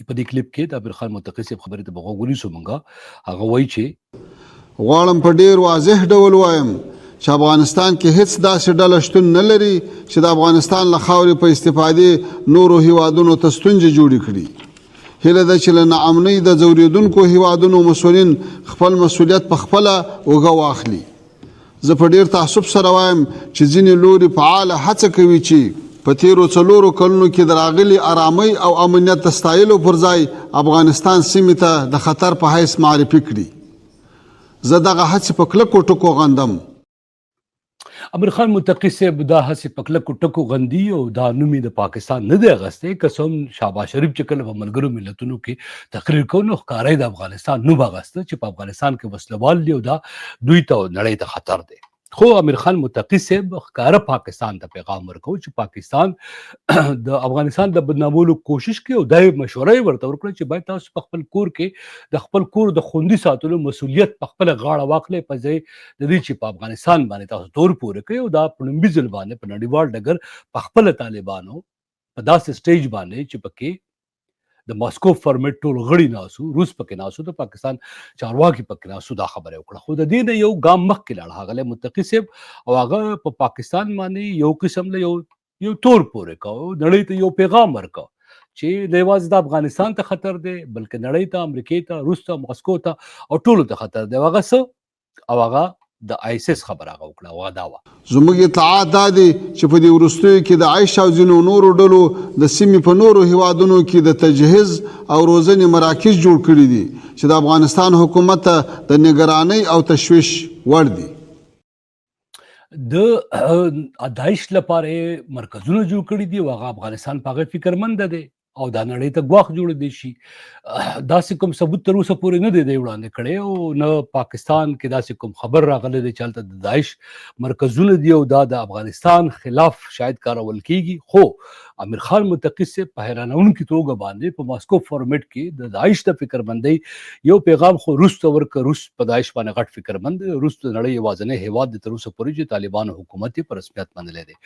په دې کلیپ کې د امیر خان متقي صاحب خبرې ته به غوږ ونیسو مونږ. هغه وایي چې غواړم په ډیر واضح ډول وایم چې افغانستان کې هیڅ داسې ډله شتون نه لري چې د افغانستان له خاورې په استفادې نورو هیوادونو ته ستونزې جوړې کړي. هیله ده چې له ناامنۍ د ځورېدونکو هیوادونو مسؤلین خپل مسؤلیت په خپله اوږه واخلي. زه په ډیر تاسف سره وایم چې ځینې لوري فعاله هڅه کوي چې په تیرو 4 کلونو کې د راغلي ارامۍ او امنیت د ستایلو پر ځای افغانستان سیمې ته د خطر په حیث معرفي کړي. زه دغه هڅې په کلکو ټکو غندم. امیر خان متقي صاحب دا هڅې په کلکو ټکو غندي او دا نوم یې د پاکستان نه دی اخیستی. که څه هم شهباز شریف چې کله په ملګرو ملتونو کې تقریر کوو نو ښکاره یې د افغانستان نوم اخیسته چې په افغانستان کې وسلوال دي او دا دوی ته او نړۍ ته خطر دی. خو امیر خان متقي صاحب ښکاره پاکستان ته پیغام ورکو چې پاکستان د افغانستان د بدنامولو کوشش کوي او دا مشوره یې ورته ورکړه چې باید تاسو په خپل کور کې د خپل کور د خوندي ساتلو مسولیت په خپل غاړه واخلئ، په ځای د دې چې په افغانستان باندې تاسو تور پورې کوي. او دا په لومړي ځل باندې په نړیوال ډګر په خپل طالبانو په داسې سټیج باندې چې پکې د ماسکو فارمیټ ټول غړي ناسو، روس پکې ناسو، د پاکستان چارواکي پکې ناسو، دا خبره وکړه. خو د دې نه یو ګام مخکې لاړ ښاغلی متقي صاحب او هغه په پاکستان باندې یو قسم له یو تور پورې کاوه، نړۍ ته یو پیغام ورکاو چې نه یوازې د افغانستان ته خطر دی بلکې نړۍ ته، امریکې ته، روس ته، ماسکو ته او ټولو ته خطر دی. هغه څه او هغه د آیسس خبره هغه وکړه او هغه دا وه. زموږ اطلاعات دا دي چې په دې وروستیو کې داعش او ځینو نورو ډلو د سیمې په نورو هیوادونو کې د تجهیز او روزنې مراکز جوړ کړي دي چې د افغانستان حکومت ته د نګرانۍ او تشویش وړ دي. د داعش لپاره مرکزونه جوړ کړي دي او هغه افغانستان په هغه فکرمند دی او دا نړۍ ته ګواښ جوړ دی شي. داسې کوم ثبوت تر اوسه پورې نه دی دی وړاندې کړی او نه پاکستان کې داسې کوم خبر راغلی دی چې هلته د داعش مرکزونه دي او دا د افغانستان خلاف شاید کارول کیږي. خو امیر خان متقي صاحب په حیرانونکي توګه باندې په ماسکو فارمیټ کې د داعش د فکرمندۍ یو پیغام خو روس ته ورکړ. روس په داعش باندې غټ فکرمند دی. روس د نړۍ یوازنی هیواد دی تر اوسه پورې چې طالبانو حکومت یې په رسمیت منلی دی.